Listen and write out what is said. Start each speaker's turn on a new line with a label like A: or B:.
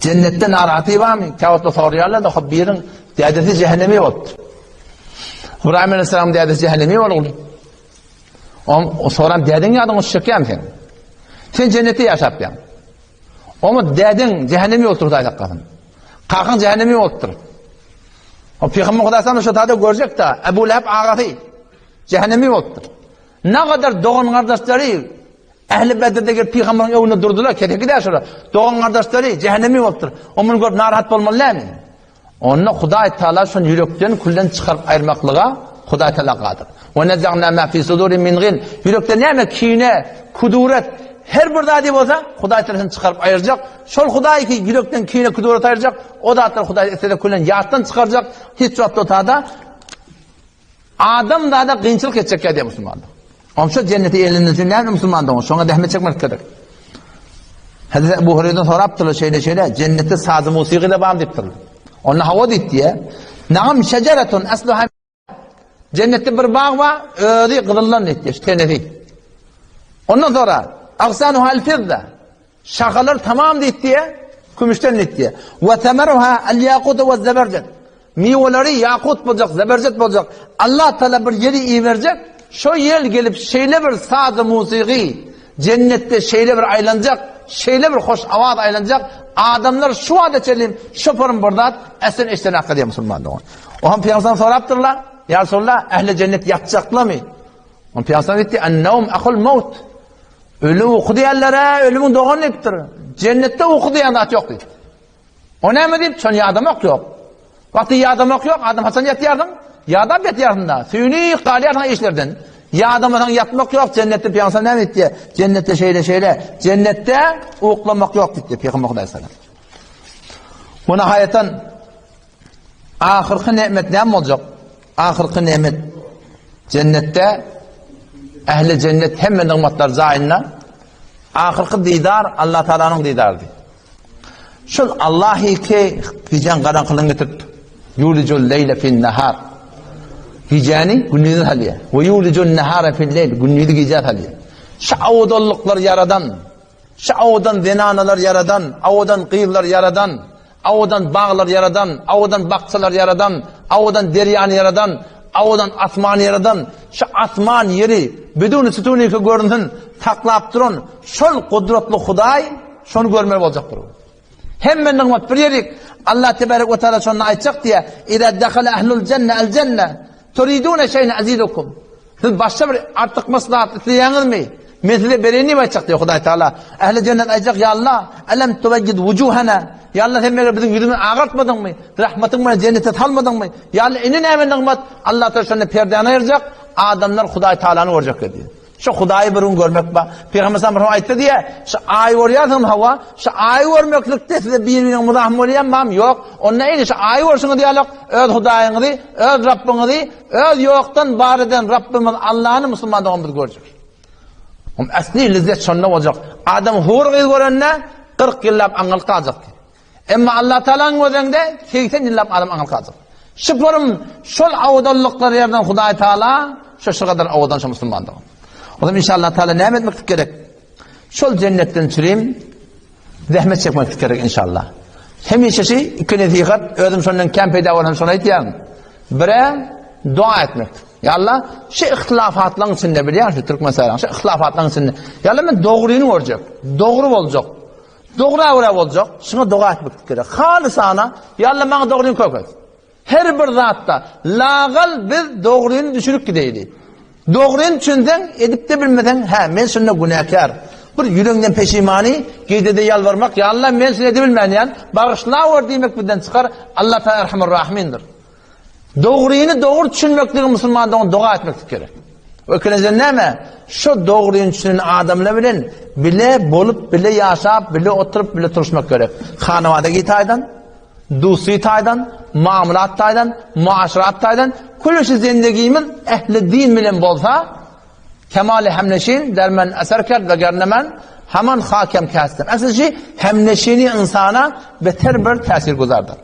A: Jennetde narahaty barmy? Käwagtda soraýarlar-da, hop biriň dädesi jähennemi bolupdyr. Ybraýym aleyhisselamyň dädesi jähennemi bolupdy. Oň soran dädeň ýadyňa düşjekýärmi sen? Sen jennetde ýaşap ýaň. Oňa dädeň jähennemi bolupdyr Hudaý saklasyn. Kakaň jähennemi bolupdyr. O Pygamber Hudaý sana şo tada görjek-de, Ebu Leheb agasy jähennemi bolupdyr. Nagadar dogan gardaşlary Ähli Bedirde gelip pygamberiň öňünde durdular, keseki däl şolar. Dogan-gardaşlary jähennemi bolupdyr. O muny görüp narahat bolmaly dälmi? Onda Hudaý Taala şony ýürekden külden çykaryp aýyrmaklyga Hudaý Taala gadyr. Ve nezagna ma fi sudurihim min gil. Ýürekde näme kine, kuduret, her bir zady bolsa Hudaý Taala şony çykaryp aýyrjak. Şol Hudaý ki ýürekden kine, kuduret aýyrjak, o zatlary Hudaý islese külden ýatdan çykarjak. Hiç wagt o tada Adam zada kynçylyk etjek ýa diýen musulmandyr. Onça jenneti elinde üçin näme musulman dogan, şoňa zähmet çekmek gerek. Hazreti Ebu Hureyre'den sorapdyrlar şeýle şeýle, jennetde saz musiky da bar diýipdirler. Onda hawa diýdi diýe. Nagam şejeretun asluha Jennetde bir bag bar, özi gyzyldan diýdi, tenesi. Ondan sonra agsanuha al-fidda. Şahalar tamam diýdi diýe, kümüşden diýdi diýe. Ve semeruha al-yaqut we zeberjet. Miweleri ýakut boljak, zeberjet boljak. Allah Taala bir ýeri iberjek, şo ýel gelip şeýle bir saz-y musigy jennetde şeýle bir aýlanjak, şeýle bir hoş awaz aýlanjak, adamlar şu wagta çenli şoparym bir zat äslen eşden hakka diýen musulman dogan. Oňa Pygamber sorapdyrlar, Ýa Resulallah, ähli jennet ýatjaklamy? Oňa Pygamber diýdi, An-nawm ahul maut. Ölüm uky diýenlere ölümiň dogany diýipdir. Jennetde uky diýen zat ýok diýipdir. O näme diýip, şony ýadamak ýok. Wagty ýadamak ýok, adam haçan ýatýarsyň? Ýadap ýatýarsyň-da. Süýnüp galýarsyň işlerden. Ýadamasaň ýatmak ýok, jennetde pygamber näme diýdi? Jennetde şeýle şeýle, jennetde uklamak ýok diýdi pygamber Hudaý sallam. Bu nihaýatdan ahyrky nemet näme boljak? Ahyrky nemet jennetde ähli jennet hemme nygmatlar jaýynda. Ahyrky didar Allah Taalanyň didarydy. Şol Allahy ki gijäň garaňkylygyny getirip, Ýulijul leýle fin nahar. Gijäni gündize salýar. We ýulijun nahara fil leýl. Gündizi gijä salýar. Şu owadanlyklar ýaradan, şu owadan zenanalar ýaradan, owadan gyzlar ýaradan, owadan baglar ýaradan, owadan bakjalar ýaradan, owadan derýany ýaradan, owadan asmany ýaradan, şu asman ýeri biduni sütüniki görünsün saklap duran şol gudratly Hudaý Şony görmeli boljakdyr. Hemme nygmat bir ýerik. Allah tebarek we taala şonda aýtjak diýä, "Iza dakhala ahlul jenne al jenne, turiduna şey'en azidukum." Siz başga bir artykmaç zat isleýäňizmi? Men size bereýin diýip aýtjak diýär Hudaý Taala. Ähli jennet aýtjak, "Ýa Allah, alam tubayyid wujuhana?" Ýa Allah, sen meger biziň ýüzümizi agartmadyňmy? Rahmatyň bilen jennete salmadyňmy? Ýa Allah, indi näme nygmat? Allah Taala şonda perdäni aýyrjak, adamlar Hudaý Taalany görjek diýär. Şu Hudaýy bir gün görmek bar. Pygamber sallallahu aýtdy diýe, şu aý görýärsiňmi hawa? Şu aý görmeklikde size bir-biriňe muzahym bolýan bam? Ýok. Onda indi şu aý görşüňiz ýaly öz Hudaýyňyzy, öz Rabbyňyzy, öz ýokdan bar eden Rabbymyz Allany musulman dogan biz görjek. Om asli lezzet şonda boljak. Adam hur gyz görende 40 ýyllap aňňalyp galjak. Emma Allah Taalanyň gözünde 80 ýyllap adam aňyl galjak. Şupurum şol owadanlyklar ýerden Hudaý Taala şu şu kadar owadan şu musulmandyr. O zaman inşallah Taala näme etmek gerek? Şol cennetden çürim zähmet çekmek gerek inşallah. Hemişe şu iki nesihat özüm şondan kem peýda bolan şony aýtýan. Bire dua etmek. Ya Allah, şu ihtilafatlaryň içinde bilýän şu Türkmenistanyň şu ihtilafatlaryň içinde. Ya Allah men dogryny görjek. Dogry boljak. Dogra görä boljak, şuňa doga etmeklik gerek. Halysana, Ýa Alla maňa dogryny köket. Her bir zatda lagal biz dogryny düşünip gideýli. Dogryny düşünseň, edip-de bilmeseň, hä, men şunda günäkär. Bir ýüregiňden peşimany, gijede ýalbarmak, Ýa Alla, men şuny edibilmänýän, bagyşlawer diýmek bizden çykar, Alla Taala Erhamur Rahimdir. Dogryny dogry düşünmekligi musulman dogan doga etmeklik gerek. Ökünecen näme? Şu dogryny düşünen adamlar bilen bile bolup, bile ýaşap, bile oturyp, bile turuşmak gerek. Hanawada taýdan, dusy taýdan, muamalat taýdan, muaşarat taýdan, külüşi zendegimiz ehli din bilen bolsa, kemali hemneşin dermen eser kerd ve gernemen haman hakem kestim. Esli şey hemneşini insana beter bir tesir guzardyr.